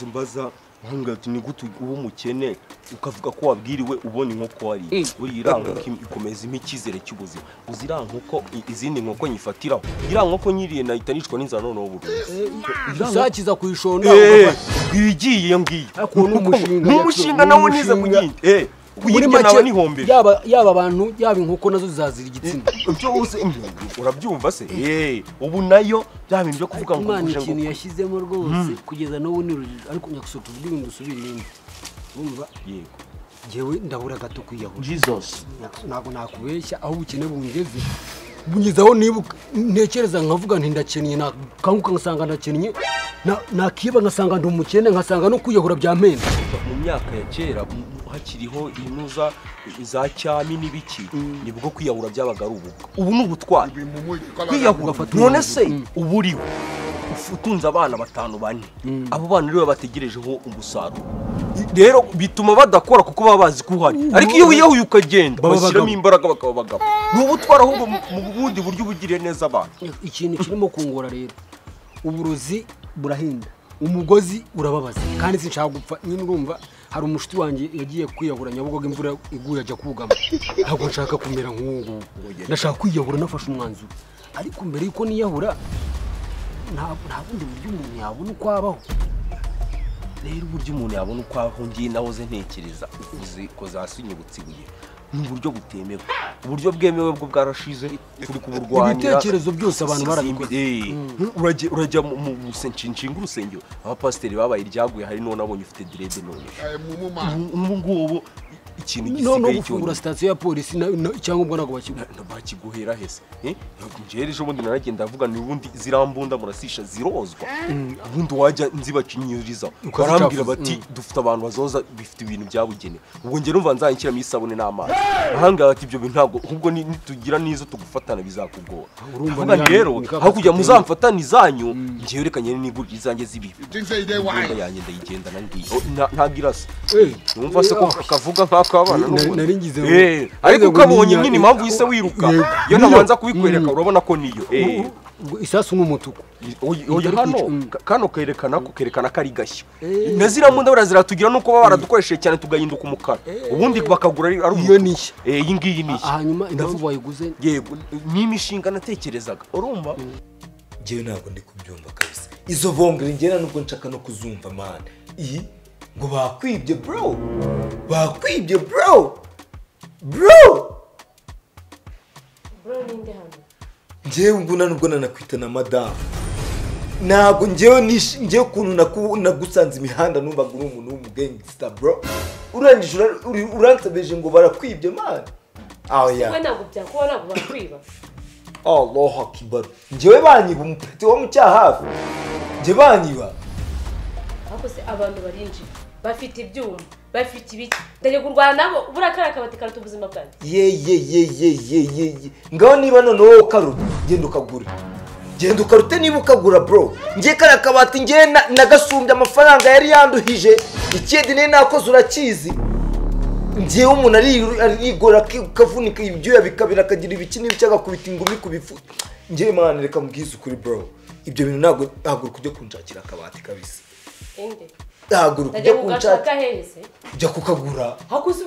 Mbaza ati ni gute uba umukene ukavuga ko wabwiriwe ubona inkoko wariye. Buriya iriya nkoko ikomeza impa icyizere cy'ubuzima. Uzi iriya nkoko izindi nkoko nyifatiraho. Iriya nkoko nyiriye nahita nicwa n'inzara noneho burundu. Izakiza kuyishonda igiye iyo ngiyo. Ni umushinga nawo nize kugenda. Muri make yaba abantu yaba inkoko nazo zazira igitsina. Urabyumva se? Ubu nayo bya bintu byo kuvuga ngo Imana ikintu yashyizemo rwose kugeza n'ubu ni urujijo, ariko nyakuso tuvuge ibintu dusubire ibindi. Urumva? Yego. Njyewe ndabura gato kwiyahura. Jesus. Ntabwo nakubeshya aho ubukene bungeze. Bungezaho nibuka ntekereza nkavuga nti ndakennye, nakanguka ngasanga ndakennye, nakiba ngasanga ndi umukene, ngasanga no kwiyahura byampenda. Mu myaka ya kera hakiriho inuza za cyami n'ibiki, nibwo kwiyahura byabaga ari ububwa. Ubu ni ubutwari. Kwiyahura none se ubu uriho utunze abana 5 4, abo bana rero bategerejeho umusaruro. Rero bituma badakora kuko baba bazi ko uhari, ariko iyo wiyahuye ukagenda bashyiramo imbaraga bakaba bagabo. Ni ubutwari ahubwo mu bundi buryo ubugiriye neza abantu. Ikintu kirimo kungora rero, uburozi burahinda, umugozi urababaza, kandi sinshaka gupfa. Nyine urumva hari umushuti wanjye yagiye kwiyahura Nyabugogo imvura iguye ajya kugama. Ntabwo nshaka kumera nk'uwo, ndashaka kwiyahura nafashe umwanzuro, ariko mbere yuko niyahura nta bundi buryo umuntu yabona uko abaho. Rero uburyo umuntu yabona uko abaho ngiye nahoze ntekereza uvuze ko zasinyibutse ibuye, ni uburyo butemewe. Uburyo bwemewe bwo bwarashize, turi kuburwanira. Ibitekerezo byose abantu barabikoze. Urajya mu nshinga urusengero, abapasiteri babaye iryaguye, hari none abonye ufite direde none. Ubu ngubu ikintu gisigaye no gufungura sitasiyo ya polisi cyangwa ntabwo bakiguhera hese. Njyewe ejo bundi naragenda avuga ni ubundi zirambunda murasisha zirozwa, ubundi wajya nzibacinyuriza barambwira bati dufite abantu bazoza bifite ibintu byabugenewe. Ubwo njye numva nzayishyiramo isabune n'amazi. Ahangaha ati ibyo bintu ntabwo, ahubwo nitugira n'izo tugufatana bizakugora. Urumva rero aho kujya muzamfatana izanyu, njyewe reka nyine nigurira izanjye z'ibibi. Imbunda yanjye ndayigendana ngiyo ntabwo irasa. Numva se ko kavuga nk'akabana nari ngize, ariko ukabonye nyine impamvu yise wiruka. Iyo nabanza kubikwereka urabona ko niyo isasu n'umutuku. Oya hano kano kerekana ko kerekana kari gashya. Na ziriya mbunda baraziratugira nuko baba baradukoresheje cyane tugahinduka umukara. Ubundi bakagura ari umutuku. Iyo ni iyi ngiyi ni. Hanyuma impamvu wayiguze? Yego, ni imishinga natekerezaga. Urumva? Njyewe ntabwo ndi kubyumva kabisa. Izo vongere njye nubwo nshaka no kuzumva man. Iyi ngo bakwibye bro. Bakwibye bro. Bro. Bro ninde hano? Njyewe nguna nubwo nanakwita na madame. Ntabwo njyewe njyewe ukuntu nagusanze imihanda numvaga uri umuntu w'umugangster bro. Urangije uransabeje ngo barakwibye man. Aho ya. Wowe ntabwo byakuba ntabwo bakwiba. Allahu akbar. Njyewe banyiba umupeti wo mu cyahafi. Njye banyiba. Ariko se abantu barinjira bafite ibyuma, bafite ibiki, ndajya kurwana nabo burakara akabati karuta ubuzima bwanjye. Ye ye ye ye ye ye. Ngaho niba none wowe ukaruta genda ukagura. Genda ukarute niba ukagura bro. Ngiye kara kabati ngiye nagasumbye amafaranga yari yanduhije. Ikindi ne nakoze urakizi. Ngiye umuntu arigora kavunika ibyuya bikabira akagira ibiki n'ibiki agakubita ingumi kubifu. Ngiye man reka mbwize ukuri bro. Ibyo bintu ntabwo haguruka ujye kunshakira akabati kabisa. Ende. Haguruka ujye kunshakira. Hese. Ujya kukagura. Hakuze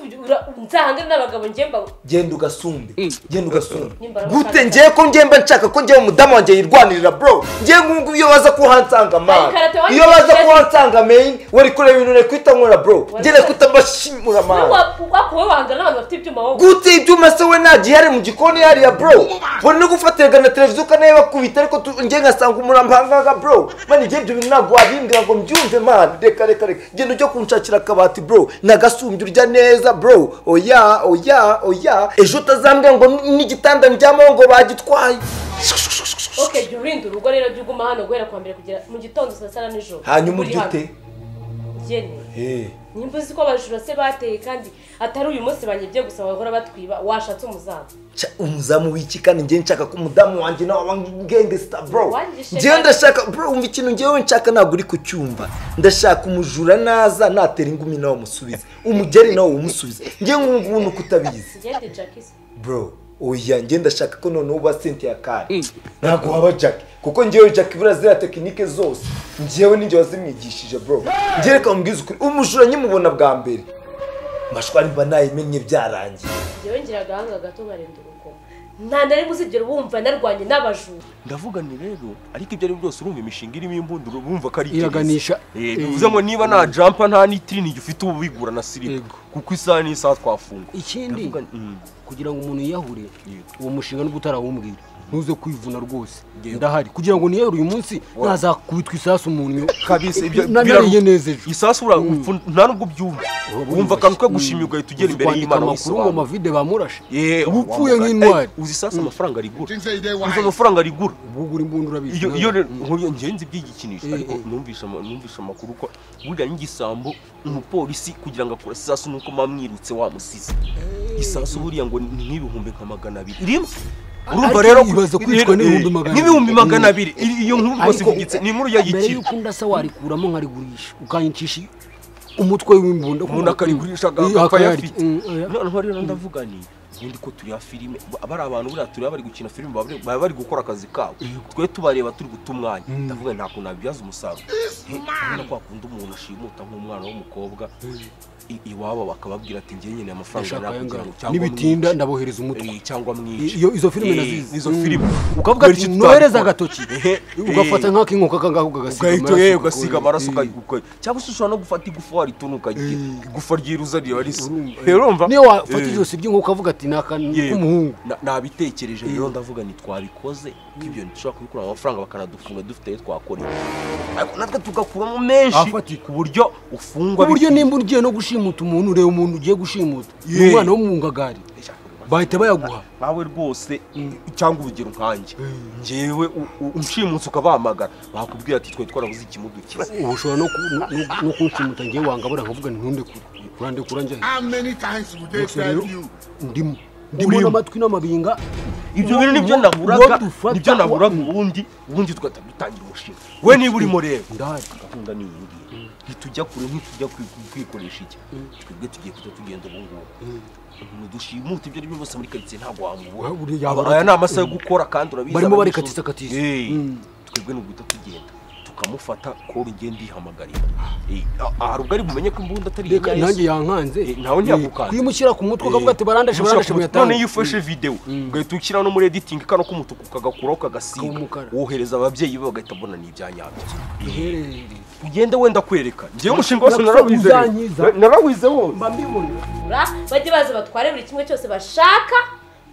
nzahanga n'abagabo ngemba. Genda ugasumbe. Genda ugasumbe. Gute ngiye ko ngemba nshaka ko ngiye umudamu wanjye yirwanirira bro. Ngiye ngungu iyo baza kuhansanga man. Iyo baza kuhansanga main wari kureba ibintu ne kwita nkora bro. Ngiye kutabashimura man. Wakuwe wanga n'abantu bafite ibyuma wowe. Gute ibyuma se we nagiye hari mu gikoni yari ya bro. Bari no gufatega na televiziyo kaneba kubita ariko ngiye ngasanga umurambanga bro. Man ngiye ibyo bintu ntabwo wabimbwira ngo mbyumve man. Reka reka reka. Genda ujye kunshakira akabati bro. Nagasumbye urya neza bro. Oya oya oya. Ejo utazambwira ngo n'igitanda ndyamaho ngo bagitwaye. Okay, jya urinda urugo rero jya uguma hano guhera kuwa mbere kugera mu gitondo saa sita nijoro. Hanyuma urya ute? Jene. Nimba uzi ko abajura se bateye kandi atari uyu munsi banyibye gusa bahora batwiba, washatse umuzamu. Umuzamu w'iki kandi ngiye nshaka ko umudamu wanjye nawe aba gangster bro. Ngiye ndashaka bro, umva ikintu ngiye nshaka ntabwo uri kucyumva. Ndashaka umujura naza natera ingumi nawe umusubize. Umugeri nawe umusubize. Ngiye ngungu nuko utabizi. Ngende Jackie. Bro, oya ngiye ndashaka ko none uba Cynthia Kare. Ntabwo waba Jackie kuko ngiye Jackie bura zira technique zose. Njyewe ninjye wazimwigishije bro. Njye reka umbwize ukuri, umujura nkimubona bwa mbere mashwari mba nayimenye byarangiye. Njyewe ngira agahanga gato nkarinda urukoma, nta nari muzigera wumva narwanye n'abajura. Ndavuga ni rero, ariko ibyo ari byose urumva imishinga irimo imbunda urumva ko ari iraganisha. Bivuze ngo niba nta jumper nta n'itrini ufite ubu bigura na slip, kuko isaha n'isaha twafunga. Ikindi kugira ngo umuntu yiyahure uwo mushinga n'ubwo utarawumbwira ntuze kwivuna rwose, ndahari kugira ngo niyahure uyu munsi ntazakubitwa isasu umuntu kabisa. Ibyo nariye neza ejo isasu nta nubwo byumva, wumva akantu kagushimye ugahita ugera imbere y'Imana wisobanura. Amakuru ngo Mavide bamurashe upfuye nk'intwari. Uzi isasu amafaranga rigura, uzi amafaranga rigura ubugura imbunda urabizi. Iyo ngenzi by'igikinisho, ariko numvisha amakuru ko burya n'igisambo umupolisi kugira ngo akore isasu nuko mamwirutse wamusize isasu buriya ngo ni nk'ibihumbi nka 200 rimwe. Urumva rero ibaze kwicwa n'ibihumbi 200. Iyo nkuru rwose ivugitse ni inkuru ya gikiri. Mbere yuko ndasa warikuramo nkarigurisha ukanyicisha umutwe w'imbunda, umuntu akarigurisha agapfa yafite. Noneho rero ndavuga ni ubundi ko turi filime, bari abantu buriya turi bari gukina filime baba bari gukora akazi kabo, twe tubareba turi guta umwanya. Ndavuga nta kuntu nabibyaza umusaruro. Urabona ko hakunda umuntu ashimuta nk'umwana w'umukobwa iwabo bakababwira ati ngiye nyine amafaranga nakugira ngo cyangwa nibitinda ndabohereza umutwe cyangwa mwice. Iyo izo filime nazizi, izo filime ukavuga ati nohereza agatoki ugafata nk'akinkoka kangaho ugasiga amaraso, ugasiga amaraso cyangwa se ushobora no gufata igufa waritunuka igufa ryiruza riba risa. Urumva niyo wafata ijosi ry'inkoko ukavuga ati n'umuhungu. Nabitekereje rero ndavuga ni twabikoze ko ibyo dushobora kubikura amafaranga bakanadufunga dufite ayo twakoreye, ariko natwe tugakuramo menshi ku buryo ufungwa, ku buryo nimba ugiye no gushimuta umuntu, ureba umuntu ugiye gushimuta ni umwana wo mu ngagari bahita bayaguha nawe rwose, cyangwa urugero nkanjye njyewe unshimutse ukabahamagara bakubwira ati twe twarabuze ikimudukiza. Ubu ushobora no kunshimuta njyewe wangabura nkavuga nti ntundekure njye. Ndimo ndimo n'amatwi n'amabinga. Ibyo bintu nibyo naburaga, nibyo naburaga ubundi tugahita dutangira umushinga. We niba urimo rero ndahari, gahunda ni iyi ngiyi, ntitujya kure, ntitujya kwikoresha iki, twebwe tugiye kujya tugenda ubu ngubu umuntu dushimuta ibyo aribyo byose muri karitsiye ntabwo wamubura. Aya ni amasaha yo gukora kandi urabizi barimo barikatisa katisa. Twebwe ni uguhita tugenda tukamufata ko ugenda ihamagarira. Hari ubwo ari bumenye ko imbunda atari iya Yesu. Nanjye yankanze nawe ntiyagukanze kuyimushyira ku mutwe ukavuga ati barandashe barandashe muyatanga. None iyo ufashe video ugahita ushyira no muri editing kano k'umutuku kagakuraho kagasiga, wohereza ababyeyi be bagahita bona ni ibyanyabyo. Ugende wenda kwereka ngewe umushinga wose narawize wose mba mbibona. Bajye baza batware buri kimwe cyose bashaka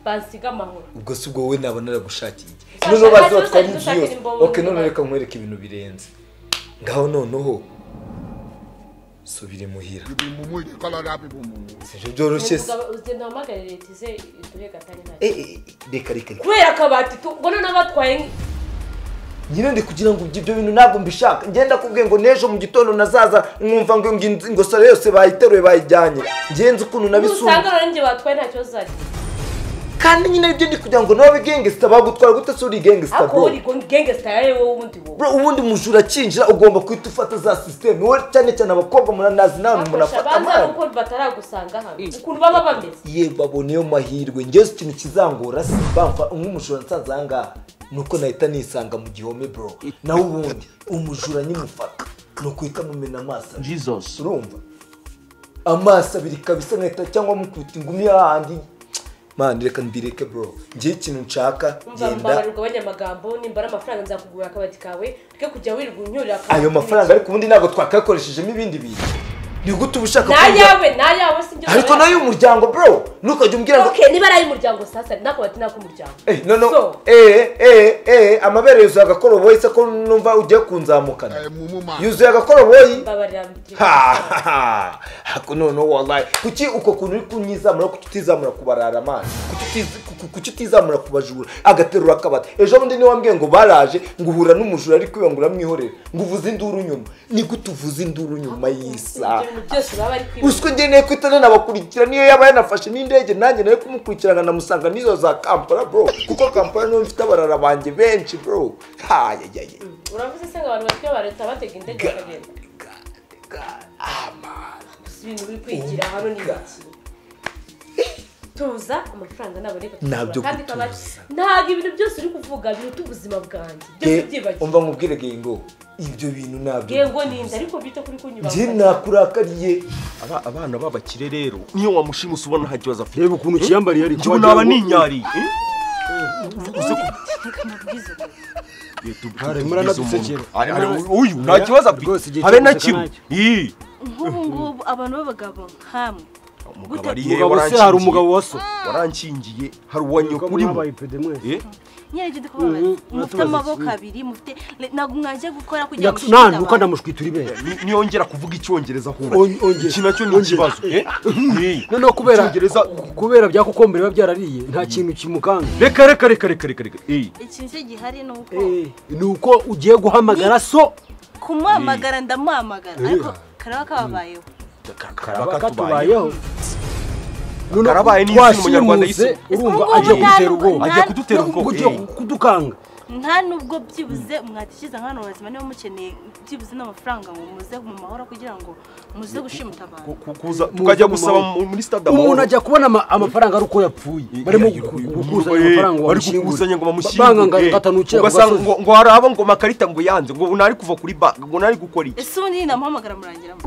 bansiga amahoro. Ubwo si ubwo wowe naba naragushakiye iki? Noneho bazi batwara inzu yose. Okay, none reka nkwereke ibintu birenze. Ngaho noneho subire muhira. Sivyo byoroshye se. Ugenda uhamagare leta ize iduhe gatanya nayo. Reka reka. Kubera akabati tubona n'abatwaye nyine ndi kugira ngo ibyo bintu ntabwo mbishaka. Ngenda kubwiye ngo nejo mu gitondo nazaza nkumva ngo ngo sare yose bayiteruye bayijyanye. Ngenze ukuntu nabisumba. Usanga nanjye batwaye ntacyo zaje. Kandi nyine ibyo ndi kugira ngo nawe gangster bagutwara gute se uri gangster bro? Ako uri gangster yawe wowe ubundi wowe. Bro ubundi mujura kinjira ugomba kwita ufata za system. Wowe cyane cyane abakobwa muranazi nawe munafata amana. Banza uko bataragusanga hano. Ukuntu baba bameze. Ye babone yo mahirwe. Ngewe ikintu kizangora si bamfa umujura nsanze aha nuko nahita nisanga mu gihome bro. Nawe ubundi umujura nyimufata nuko uhita mumena amaso. Jesus. Urumva? Amaso abiri kabisa nkahita cyangwa mukubita ingumi hahandi. Man reka mbireke bro. Ngiye ikintu nshaka genda. Mbabarira amagambo nimba ari amafaranga nzakugura akabati kawe reke kujya wirirwa unyurira ayo mafaranga, ariko ubundi ntabwo twakakoresheje ibindi bintu. Ni gute ubushaka nayawe nayawe sinjye ariko nayo umuryango bro nukajya umbwira ngo okay niba ari umuryango sasa nakabati nako umuryango. No no amabere yuzuye agakoroboyi se ko numva ugiye kunzamukana. Yuzuye agakoroboyi. Mbabarira. Ha hako no no wallahi kuki uko kuntu uri kunyizamura kuki utizamura kubarara man kuki utizamura kubajura agaterura akabati. Ejo bundi ni wambwiye ngo baraje ngo uhura n'umujura ariko ngo uramwihorera ngo uvuze induru nyuma. Ni gute uvuze induru nyuma y'isa? Uswe ngeneye kwitana nabakurikira niyo yaba yanafashe n'indege nanjye nayo kumukurikirana namusanga nizo za Kampala bro kuko Kampala niyo mfite abarara banjye benshi bro. Ha ya ya ya. Uravuze se ngo abantu batwe bareta batega indege bakagenda. Ibintu biri kwigira hano ni iki? Tuza amafaranga naboneka Ntabyo kandi gutuza. Ntabwo ibintu byose uri kuvuga biruta ubuzima bwanjye. Byose byibagiwe. Umva nkubwire Gengo, ibyo bintu nabyo. Gengo ninda ariko bita kuri kunyuba. Njye nakurakariye. Abana b'abakire rero niyo wamushimusa ubona nta kibazo afite. Reba ukuntu kiyambariye ariko njye naba ninyariye. Uyu nta kibazo afite habe na kimwe. Nk'ubu ngubu abantu b'abagabo nkamwe umugabo se hari umugabo wa so warankingiye hari uwanyo kuri mu nyine ndi kubabaza mufite amaboko abiri mufite ntabwo mwaje gukora kugira ngo nta nuko ndamushwitura ibere niyongera kuvuga icyongereza ahubwo iki nacyo ni ikibazo. Noneho kubera byakukombere biba byarariye nta kintu kimukanga. Reka reka reka reka reka reka ikintu cyo gihari ni uko ugiye guhamagara so kumuhamagara ndamuhamagara ariko karaba kababayeho karaba katubayeho karabaye ni umunyarwanda yise urumva agiye kudutera ubwoba agiye kudutera ubwoba ugiye kudukanga nta nubwo byibuze mwatikiza nk'abantu bazima niba mukeneye byibuze n'amafaranga ngo muze mu mahoro kugira ngo muze gushimuta abantu tukajya gusaba muri stade amahoro. Umuntu ajya kubona amafaranga ari uko yapfuye barimo gukusanya amafaranga bari gukusanya ngo bamushyingure banga ugasanga ngo hari abo ngo makarita ngo yanze ngo nari kuva kuri banki ngo nari gukora iki. Ese ubundi namuhamagara murangiramo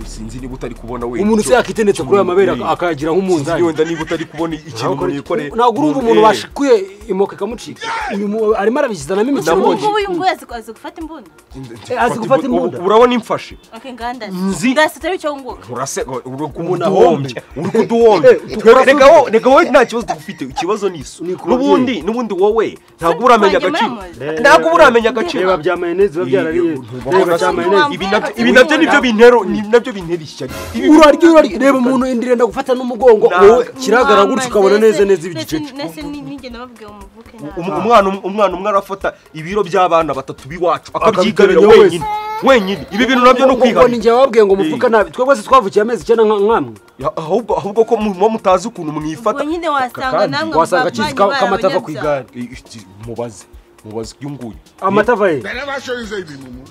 sinzi niba utari kubona we umuntu se yakitenetse kuri aya mabere akayagira nk'umunzani wenda niba utari kubona ikintu umuntu yikoreye ntabwo urumva umuntu washikuye imoka ikamucika uyu arimo arabishyizanamo imikino. Ubu uyu nguyu azi gufata imbunda azi gufata imbunda urabona imfashe nzi ndase icyo wunguka urase uri kuduhombya uri kuduhombya reka wowe nta kibazo dufite ikibazo ni iso n'ubundi wowe ntabwo uramenya agaciro ntabwo uramenya agaciro reba bya mayoneze biba byarariye reba cya mayoneze ibi nabyo nibyo bintero nabyo bintera ishyari urarya reba umuntu indirenda gufata n'umugongo wowe kiragara gutyo ukabona neza neza ibigicece. Umwana umwe arafata ibiro by'abana batatu b'iwacu akabyigabira wenyine ibi bintu nabyo no kwiharira. Ngo ninjye wabwiye ngo muvuka nabi twebwe se twavukiye amezi 9 nkamwe ahubwo ko muba mutazi ukuntu mwifata nyine wasanga namwe wasanga kizi kamata ava ku igare mubaze uyu nguyu amata ava he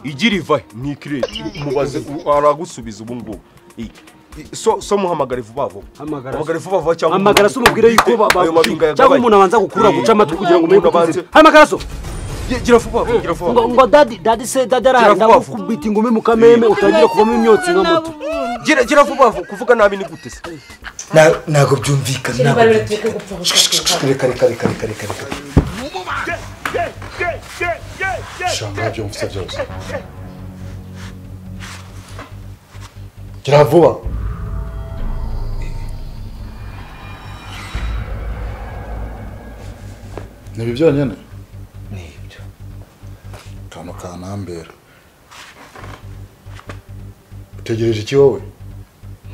igira iva ni ikireti mubaze aragusubiza ubu ngubu. So muhamagare vuba vuba hamagare vuba vuba cyangwa hamagara so umubwire yuko cyangwa umuntu abanza gukura guca amatwi kugira ngo umenye ko hamagara so gira vuba gira vuba ngo daddy se daddy arahari ndagukubita ingumi mu kameme utangira kuvamo imyotsi nka moto gira vuba vuba kuvuga nabi ni gute se ntabwo byumvikana ntabwo reka reka reka reka reka reka shaka ibyo mfite byose gira vuba ni ibi byonyine ni ibyo akantu kanambera utegereje iki wowe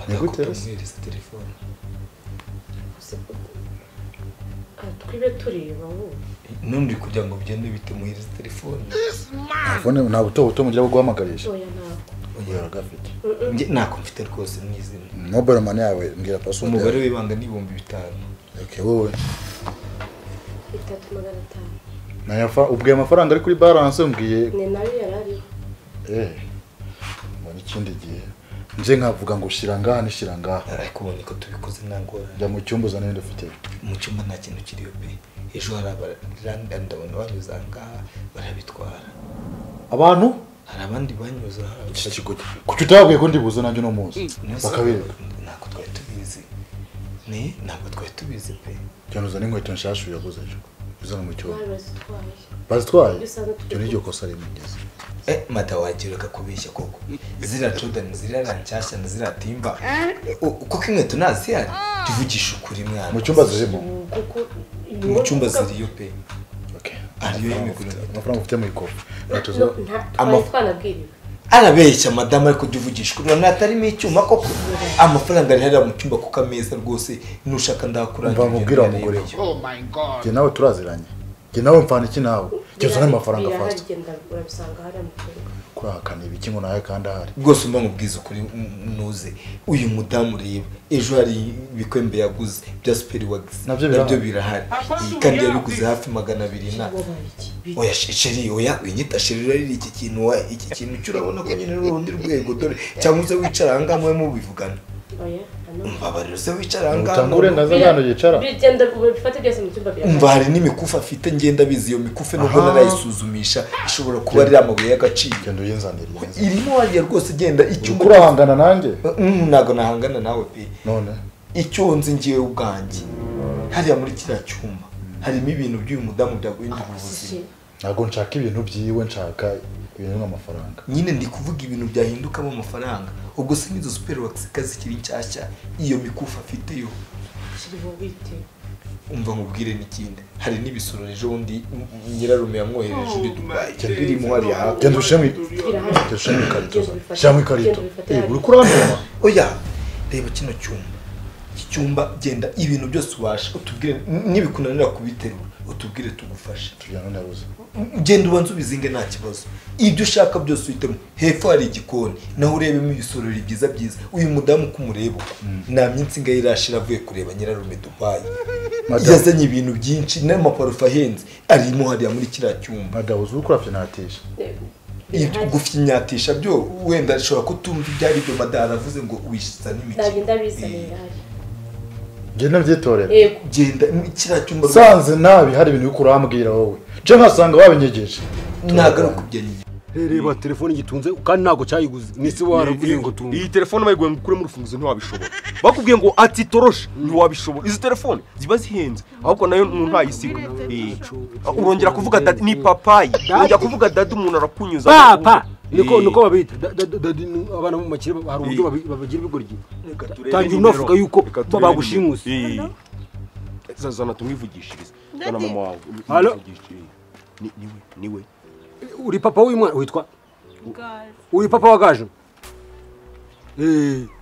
ni gute telefone twibe tureba wowe nundi kugira ngo bigende bite muhiriza telefone telefone nta buto mugira bwo guhamagarisha oya ntabwo oya gafite nge nako mfite rwose mwizina mobile money yawe mbwira password umubare w'ibanga ni 5000 okay wowe 3500 nayafa ubwiye amafaranga ari kuri balance mbwiye ni nayo yarari mbona ikindi gihe nje nkavuga ngo shira ngaha nishira ngaha ariko ubona ko tubikoze nangora njya mu cyumba uzana ibindi ufite mu cyumba nta kintu kiriyo pe ejo hari abaranda ndabona banyuze ngaha barabitwara abantu hari abandi banyuze iki kigo kuki utabwiye ko ndibuze nanjye no muzi bakabereka ntabwo twari tubizi ni ntabwo twari tubizi pe cyane uzana inkweto nshashu yaguze ejo uzana mu cyumba bazitwaye icyo ni iryo kosa rimugeze mata wagira akakubeshya koko zira Jordan zira nshyashya na zira timba kuko inkweto nazihari tuvugisha ukuri mwana mu cyumba zirimo kuko mu cyumba ziriyo pe okay ariyo y'imiguru amafaranga ufite mu ikofi amafaranga arabeshya madamu ariko tuvugisha ukuri natarimo icyuma koko amafaranga ari hariya mu cyumba kuko ameza rwose nushaka ndakurangira mva mubwira umugore we oh my god jye nawe turaziranye jye nawe mfana iki nawe jye uzane amafaranga fast urabisanga hariya mu cyumba kurahakana ibiki ngo nawe kandi ahari rwose mba nkubwiza ukuri nuze uyu mudamu ureba ejo hari ibikwembe yaguze bya superi wagisi nabyo birahari kandi yabiguze hafi 200 na oya sheri oya winyita sheri urarira iki kintu wa iki kintu cyo urabona ko nyine urundi rwego dore cyangwa uze wicara aha ngaha mube mubivugana oya Mbabarira se wicara ngaho. Utanga uburenganzira bw'ahantu yicara. Bigenda ubifate byose mu cyumba biraje. Umva hari n'imikufi afite ngenda bizi iyo mikufi nubwo narayisuzumisha ishobora kuba ari amabuye y'agaciro. Genda uyinzanire. Irimo hariya rwose genda icyumba. Urahangana nanjye? Ntago nahangana nawe pe. None icyo nzi ngiye ubwanjye hariya muri kiriya cyumba harimo ibintu by'uyu mudamu byaguhindura ubuzima. Ntago nshaka ibintu byiwe, nshaka ibintu nk'amafaranga. Nyine ndi kuvuga ibintu byahindukamo amafaranga. Ubwo se nk'izo super wax kazikiri nshyashya iyo mikufi afite yo. Umva nkubwire n'ikindi, hari n'ibisoro ejo bundi nyirarume yamwohereje uri Dubai. Birimo hariya hafi. Genda ushemu ikarito. Shyiramo ikarito. Uri kurambira? Oya, reba kino cyumba. Iki cyumba genda ibintu byose ubasha utubwire, nibikunanira kubiterura utubwire tugufashe. Tujyana nabuze. Genda ubanze ubizinge nta kibazo. Ibyo ushaka byose uhitemo. Hepfo hari igikoni naho urebemo ibisorori byiza byiza. Uyu mudamu kumureba nta minsi ngaho irashira avuye kureba nyirarume Dubai. Yazanye ibintu byinshi n'amaparufe ahenze arimo hariya muri kiriya cyumba. Madamu uzi ukora fyinatisha. Gufyinyatisha byo wenda ashobora kutumva ibyo ari byo madara aravuze ngo wishyitsa n'imikino. Ndagenda bizanira hari. Genda byitorera. Genda kiriya cyumba. Sanze nabi hari ibintu bikurambwira wowe. Je nkasanga wabinyegeje. Nagaruka kubyenyegeje. Reba telefone gitunze kandi ntago cyayiguze. Nisi waravuze ngo tunga. Iyi telefone bayiguye ngo ukure mu rufunguzo ntiwabishobora. Bakubwiye ngo ati toroshe ntiwabishobora. Izi telefone ziba zihenze ahubwo nayo ntayisiga. Urongera kuvuga dadi ni papayi. Urongera kuvuga dadi umuntu arakunyuza. Papa niko babita dadi abana mu makire hari uburyo babagira ibigoryi. Tangira unavuga yuko bagushimuse. Zazana tumwivugishirize. Bana mama wawe. Allo. Niwe. Uri papa w'uyu mwana witwa Gaju. Uri papa wa Gaju?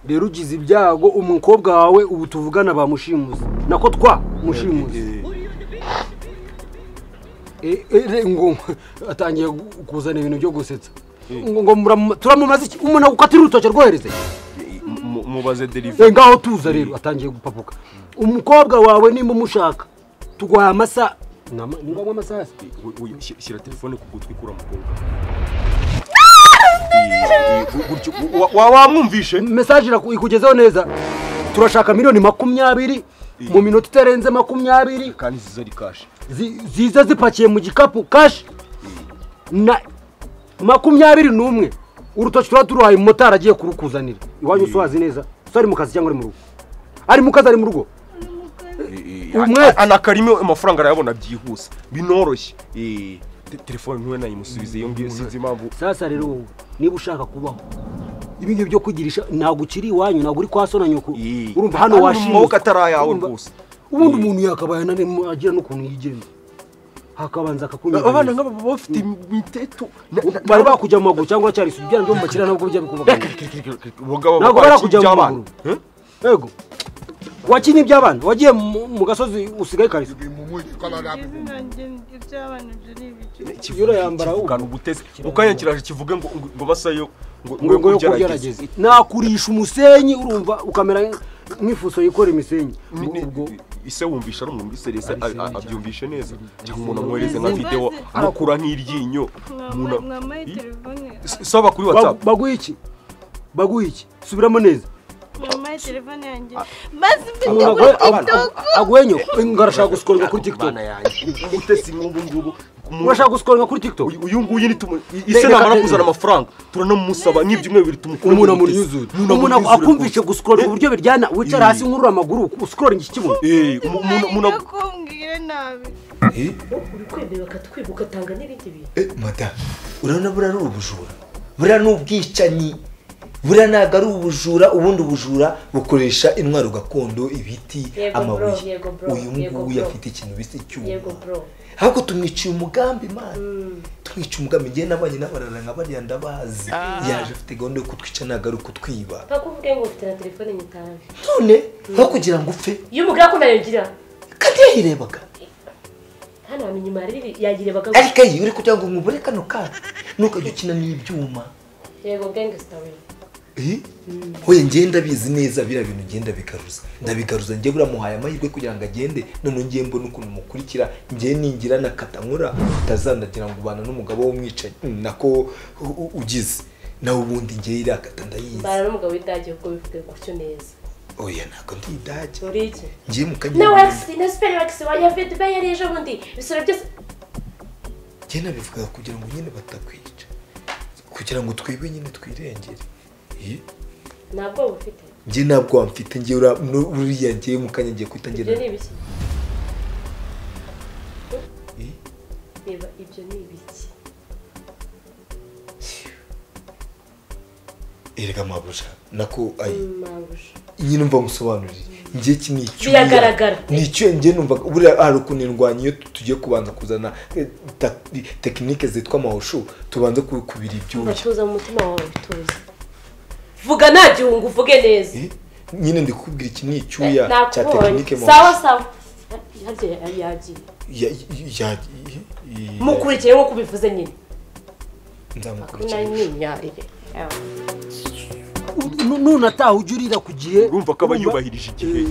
Rero ugize ibyago umukobwa wawe ubu tuvugana bamushimuze. Nako twa mushimuze. Ngo atangiye kuzana ibintu byo gusetsa. Ngo turamumaze iki? Umuntu agukatira urutoki rwohereze. Mubaze delivery. Ngaho tuza rero atangiye gupapuka. Umukobwa wawe nimba umushaka tuguha amasa. Ni ngombwa amasaha. Shyira telefone ku gutwi kura mukobwa. Wamwumvishe? Message ikugezeho neza. Turashaka miliyoni 20 mu minota itarenze 20. Kandi ziza ari cash. Ziza zipakiye mu gikapu cash. Na 21. Urutoki turuhaye umumotari agiye kurukuzanira. Iwanyu uswazi neza. Ari mu kazi cyangwa ari mu rugo? Ari mu kazi ari mu rugo? Anakarimo amafaranga arayabona byihuse binoroshye. Telefone ntuwe nayimusubize iyo ngiyo sinzi impamvu. Sasa rero wowe niba ushaka kubaho ibi ngibi byo kugirisha ntabwo ukiri iwanyu, ntabwo uri kwa so na nyoko. Urumva hano washimye amaboko atari ayawe rwose. Ubundi umuntu yakabaye agira n'ukuntu yigenza hakabanza akakunyura. Abana nk'aba bafite imiteto bari bakujya mu maguru cyangwa cyari isubyana byo mu makira ntabwo bijya bikubaga. Ntabwo barakujya mu maguru. Yego. Wakinye iby'abana wagiye mu gasozi usigaye kariso. Yura yambara ukana ubuteze ukanyakiraje kivuge ngo basayo ngo kugerageza. Nakurisha umusenyi urumva ukamera nk'ifuso yikora imisenyi. Ubwo ise wumvisha ari umuntu serese abyumvishe neza. Umuntu amwohereze nka video arakura nk'iryinyo. Saba kuri WhatsApp. Baguha iki? Baguha iki? Subiramo neza. Mama telefone yanjye. Basi mfite kuri TikTok. Agwenyo ngarashaka guskoringa kuri TikTok. Utesi nk'ubu ngubu. Urashaka guskoringa kuri TikTok? Uyu nguyu ni ise namara kuzana amafaranga turanamusaba nk'ibyumweru bibiri tumukure. Umuntu amuri umuntu akumvishe guskoringa uburyo biryana wicara hasi nkurura amaguru uskoringa iki kibuno. Umuntu akumbwire nabi. Uri kwemera bakatwibuka tanga n'ibindi bintu. Madame, urabona buriya ari ubujura. Buriya ni ubwicanyi. Buriya ntabwo ari ubujura, ubundi ubujura bukoresha intwaro gakondo, ibiti, amabuye. Uyu nguyu afite ikintu bise icyuma. Ahubwo tumwiciye umugambi man. Tumwiciye umugambi ngiye nabanye n'abarara nka bariya ndabazi. Yaje afite gahunda yo kutwica ntabwo ari ukutwiba. Ntakubwiye ngo ufite na telefone nyitabe. None aho kugira ngo upfe. Iyo umubwira ko nayo ngira. Kandi yayirebaga. Hano hantu inyuma yayirebaga. Ariko iyi uri kugira ngo nkubure kano kana ntukajya ukina n'ibyuma. Yego gangster we. Hoye ngenda bizi neza bira bintu ngenda bikaruza ndabigaruza ngiye buramuhaye amahirwe kugira ngo agende none ngiye mbona ukuntu mukurikira ngiye ningira na katankura utazandagira ngo ubana n'umugabo w'umwicanyi nako ugize nawe ubundi ngiye irakata ndayizi mbana n'umugabo w'idage ubwo bivuge gutyo neza. Oya ntabwo ndi idage. Uri iki? Ngiye mu kanya. Na wax na super wax wajya afite Dubai yari ejo bundi. Ibisoro byose. Njye nabivuga kugira ngo nyine batakwica. Kugira ngo twebwe nyine twirengere. Ntabwo ufite. Njye ntabwo mfite ngiye uriya ngiye mu kanya ngiye kwitangira. Ibyo ni ibiki? Reba ibyo ni ibiki? Erega mabuja nako ayi mabuja nyine mva musobanurire ngiye iki ni icyo biragaragara ni icyo ngiye numva buriya hari ukuntu indwanyi iyo tugiye kubanza kuzana tekinike zitwa mahoshu tubanza kubira ibyuya. Tuza mu mutima wawe tuza. Vuga nta gihungu uvuge neza. Nyine ndi kukubwira iki ni icyuya cya tekinike mahoshu. Sawa sawa. Harya yagiye. Mukurikire nko kubivuze nyine. Nzamukurikira. Nunataha ujya urira ku gihe urumva ko aba yubahirije igihe.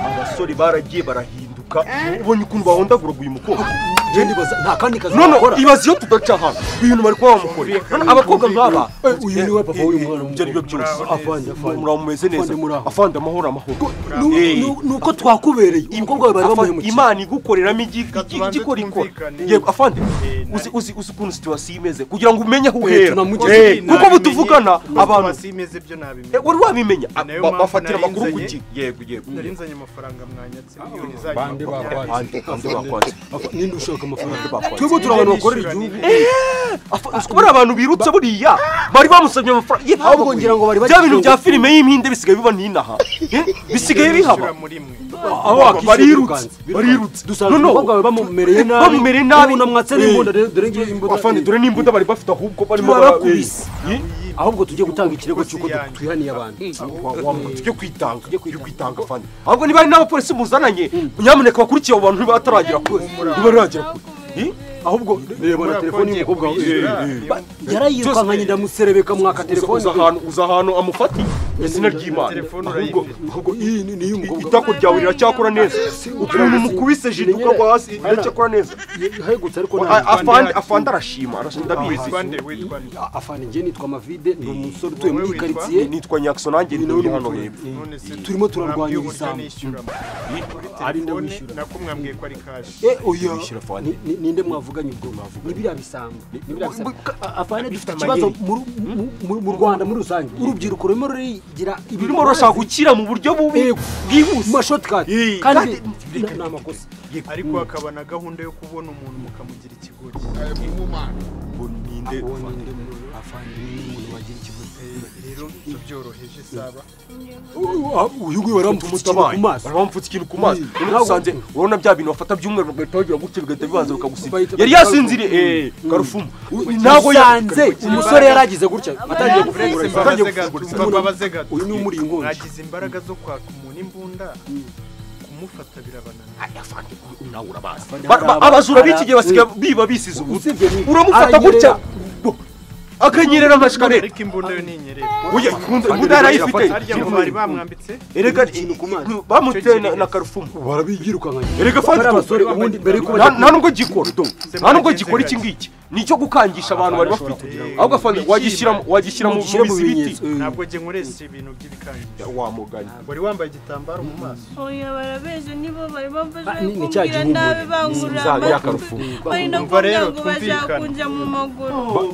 Abasore baragiye barahinduka ubonye ukuntu bahondaguraga uyu mukobwa. Nta kandi kazi bakora. Ibaze iyo tudaca hano ibintu bari kuba bamukorera. Abakobwa nk'aba uyu niwe papa w'uyu mwana ibyo ari byo byose. Afande muramumeze neza. Afande amahoro amahoro. Nuko twakubereye umukobwa wawe bari bamuhemukiye. Imana igukoreramo igikora ikora. Yego afande uzi ukuntu situation imeze kugira ngo umenye aho uhera. Kuko butuvugana abantu situation imeze byo nabimenya. Wari wabimenya bafatira amakuru ku gihe. Yego yego. Narinzanye amafaranga mwanyatse miliyoni zanyu. Bande bakwatse. Ninde ushaka amafaranga? Twebwe turi abantu bakorera igihugu. Bari abantu birutse buriya bari bamusabye amafaranga. Ahubwo ngira ngo bari bya bintu bya filime y'impinde bisigaye biba n'inaha. Bisigaye bihaba. Aho barirutse barirutse. Dusanzwe umukobwa wawe bamumereye nabi. Bamumereye nabi. Unamwatse n'imbunda dore ngiye imbunda. Afande dore n'imbunda bari bafite ahubwo barimo barakubise. Ahubwo tujye gutanga ikirego cy'uko twihaniye abantu. Tujye kwitanga. Tujye kwitanga afande. Ahubwo niba ari n'abapolisi muzananye nyamuneka bakurikiye abo bantu ntibataragera kure. Ntibaragera kure. Ahubwo reba na telefone y'umukobwa wawe yarayirukankanye ndamuserebeka mwaka telefone. Uza ahantu amufatiye izina ry'Imana. Ahubwo iyi ni iy'umukobwa. Itako ryawe riracyakora neza. Ukuntu mukubise jiduka rwa hasi riracyakora neza. Hegutse ariko afande arashima ndabizi. Afande njye nitwa Mavide ndi umusore utuye muri quartier. Nitwa Nyakso nanjye ndi hano hepfo. Turimo turarwanya ibisambo. Ari ndamwishyura. Nako mwambwiye ko ari cash. Oya ninde mwavuganye ubwo? Ni biriya bisambo. Afande dufite ikibazo mu Rwanda muri rusange. Urubyiruko rurimo rurigira rurimo rurashaka gukira mu buryo bubi bwihuse. Ma shortcut. Kandi ni amakosa. Ariko hakaba na gahunda yo kubona umuntu mukamugira ikigoryi. Ninde afande ni umuntu wagira ikigoryi. Rero tubyoroheje saba. Uyu nguyu baramupfutse ku maso. Baramupfutse ikintu ku maso. Usanze urabona bya bintu bafata by'umweru bagahita bagira gutya bigahita bibanza bikagusiga. Yari yasinziriye karufumu. Ntabwo yanze umusore yaragize gutya atangiye gufungura. Uyu ni umuri inkonji. Mwagize imbaraga zo kwaka umuntu imbunda kumufata birabananira. Afande nawe urabazi. Abajura b'iki gihe basigaye biba bisize ubusa. Uramufata gutya akanyerera amashikare. Ariko imbunda yo ninyerera. Oya imbunda yarayifite. Harya ngo bari bamwambitse. Erega ikintu ku maso. Bamuteye na karufumu. Barabiyirukankanye. Erega fandi abasore ubundi mbere yuko nta nubwo gikora. Nta nubwo gikora iki ngiki. Nicyo gukangisha abantu bari bafite. Ahubwo afande wagishyira mu bizibiti. Ntabwo nge nkoresha ibintu by'ibikangisho. Wamuganye. Wari wambaye igitambaro mu maso. Oya barabeje nibo bari bamfashe kumbwira nabi bangura. Bari no kumbwira ngo bashaka kunja mu maguru.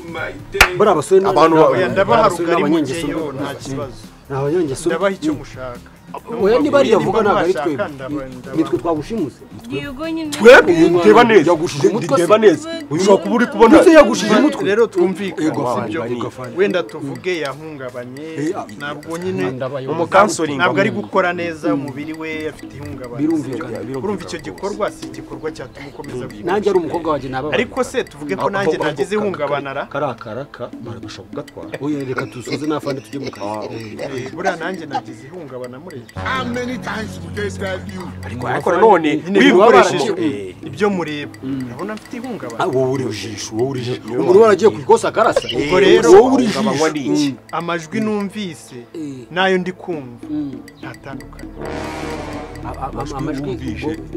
Bari abasore abantu ndabaharuka ari mugeyo nta kibazo. N'abanyangeso ndabaha icyo mushaka. Oya niba ari yavuga ntabwo ari twebwe. Nitwe twagushimuse. Twebwe ndeba neza. Ndeba neza. Ushobora kuba uri kubona. Ndetse yagushije umutwe. Rero twumvikane sibyo. Wenda tuvuge yahungabanye ntabwo nyine umukansoringa ntabwo ari gukora neza umubiri we afite ihungabana. Birumvikana. Urumva icyo gikorwa si igikorwa cyatuma ukomeza. Nanjye ari umukobwa wanjye nababa. Ariko se tuvuge ko nanjye nagize ihungabana ra. Karakaraka barabasha kugatwara. Oya reka dusoze n'afande tujye mu kazi. Buriya nanjye nagize ihungabana muri. How many times would they tell you? Ariko none wibikoresheje ibyo mureba urabona mfite ihungabana. Wowe uri ujisho, wowe uri ujisho. Umuntu waragiye ku ikosa akarasa. Ubwo rero wowe uri ujisho. Amajwi numvise nayo ndi kumva ntatandukanye. Amajwi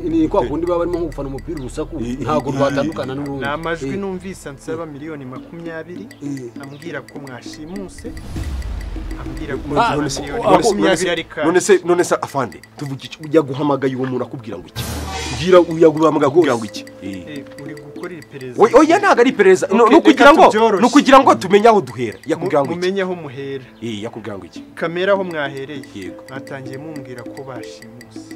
ni kwa kundi baba barimo gufana umupira urusaku ntago rwatandukana n'urundi. Ni amajwi numvise ansaba miliyoni 20 ambwira ko mwashimuse, ambwira ko miliyoni 20 ari. None se afande tuvuge iki? Ujya guhamagaye uwo muntu akubwira ngo iki? Mbwira uyaguhamagaye akubwira ngo iki? Uri gukora iperereza. Oya ntago ari iperereza. No kugira ngo tumenye aho duhera. Yakubwira ngo iki? Mumenye aho muhera. Yakubwira ngo iki? Kamera aho mwahereye. Mwatangiye mumbwira ko bashimuse.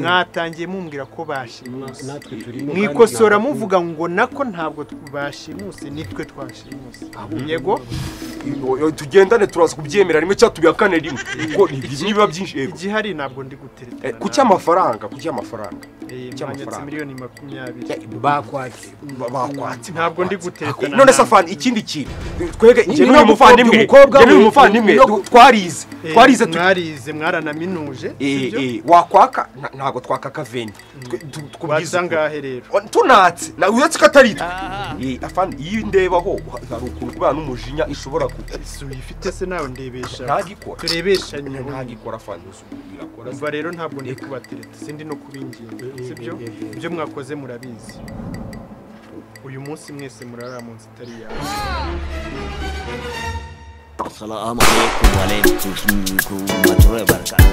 Mwatangiye mumbwira ko bashimuse. Mwikosora muvuga ngo nako ntabwo bashimuse nitwe twashimuse. Yego tugendane turaza kubyemera rimwe cyangwa tubihakane rimwe kuko nibiba byinshi. Yego igihari ntabwo ndi guteretana. Kuki amafaranga? Kuki amafaranga? Miliyoni 20 bakwatse ntabwo ndi guteretana. None safani ikindi kintu twege nje n'uyu muvandimwe twarize mwarize mwaranaminuje sibyo? Wakwaka ntabwo twaka kaveni tukubwiza ngahe rero tunatse na uretse ko atari twe. Afani iyo ndebaho hari ukuntu kubana n'umujinya ishobora ku uyifite se nawe ndebesha ntagikora turebeshanye ntagikora afani irakora. Umva rero ntabwo ndi kubatereta sindi no kubinginga sibyo? Ibyo mwakoze murabizi. Uyu munsi mwese murara mu nzu itari yawe. Assalamu alaikum wa rahmatullahi wa barakatuh.